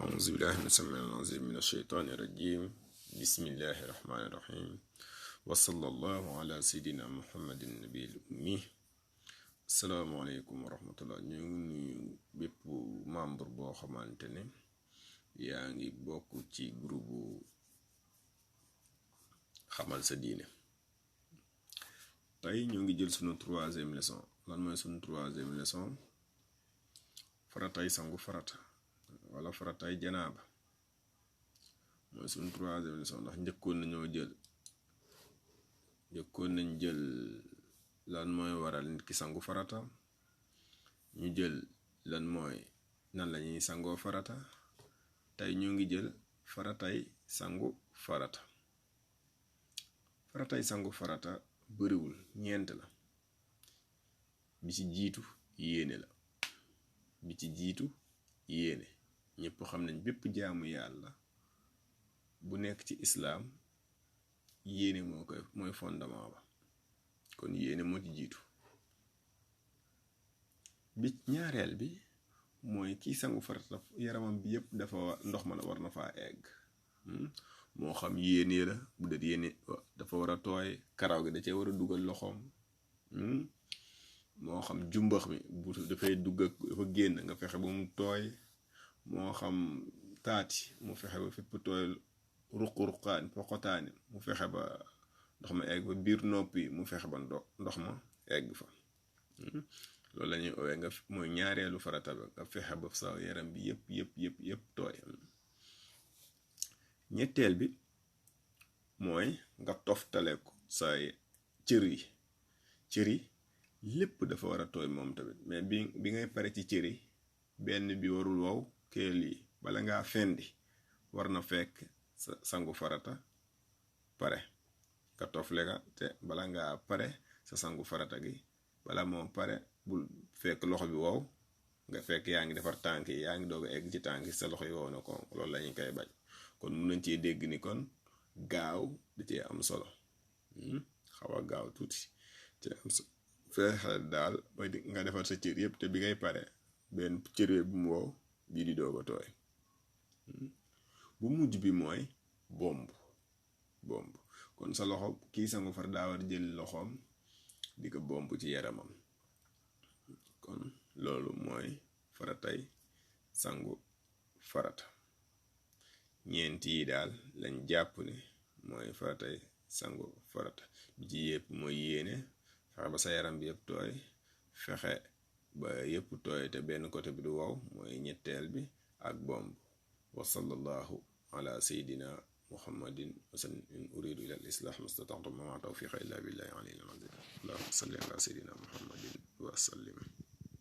أعوذ بالله من السميع العليم من الشيطان الرجيم. بسم الله الرحمن الرحيم، وصلى الله على سيدنا محمد النبي الأمي. السلام عليكم ورحمة الله. ñu ngi bépp membre boo xamante ne yaa ngi bokk ci groupe xamal sa diine. tey ñu ngi jël sunu troisième leçon. lan mooy sunu troisième leçon? faratay sangu farata wala faratay janaaba mooy sunu troisième leçon. ndax njëkkoon nañ jël lan mooy waral nit ki sangu farata, ñu jël lan mooy nan lañuy sangoo farata. tey ñu ngi jël faratay sangu farata. faratay sangu farata bariwul, ñeent la. bi ci jiitu yéene. ñëpp xam nañ bépp jaamu yàlla bu nekk ci islaam yéene mooy fondement ba, kon yéene moo ci jiitu. bi ñaareel bi mooy kii sangu farata yaramam bi yëpp dafa ndox ma la war na faa egg. moo xam yéene la, bu dee yéene dafa war a tooy, karaw gi da cee war a dugal loxoom. moo xam jumbax mi bu dafay dugg ak dafa génn nga fexe ba mu tooy. moo xam taati mu fexe ba fépp tooy, ruq-ruqaan poqotaani mu fexe ba ndox ma egg fa, biir noppi mu fexe ba ndox ma egg fa. loolu la ñuy owee nga mooy ñaareelu farata ba, nga fexe ba sa yaram bi yëpp tooy. ñetteel bi mooy nga toftale ko sa cër yi lépp dafa war a tooy moom tamit. mais bi ngay pare ci cër yi, benn bi warul wow, keel yi bala ngaa fendi war na fekk sa sangu farata pare nga tofle ka. te bala ngaa pare sa sangu farata gi, bala moo pare bul fekk loxo bi wow, nga fekk yaa ngi defar tànk yi, yaa ngi doog a egg ci tànk yi sa loxo yi wow na ko. loolu lañu koy bañ. kon mun nañ cee dégg ni kon gaaw da cee am solo, xaw a gaaw tuuti ci am solo. fexe daal mooy nga defar sa cër yëpp, te bi ngay pare benn cër bu mu wow, bii di doog a tooy. bu mujj bi mooy bomb. kon sa loxo, kii sangu far daa war jël loxoom di ko bomb ci yaramam. kon loolu mooy faratay sangu farata. ñeent yi daal lañ jàpp ne mooy faratay sangu farata. bi ci yëpp mooy yéene, fexe ba sa yaram bi yëpp tooy, fexe ba yëpp tooy te benn côté bi du wow, mooy ñetteel bi, ak bomb. wa sallallahu ala sayidina muhammadin wa sallam. in uridu ila al islah mastata'tu ma tawfiqa illa billahi alayhi allahumma salli ala sayidina muhammadin wa sallim.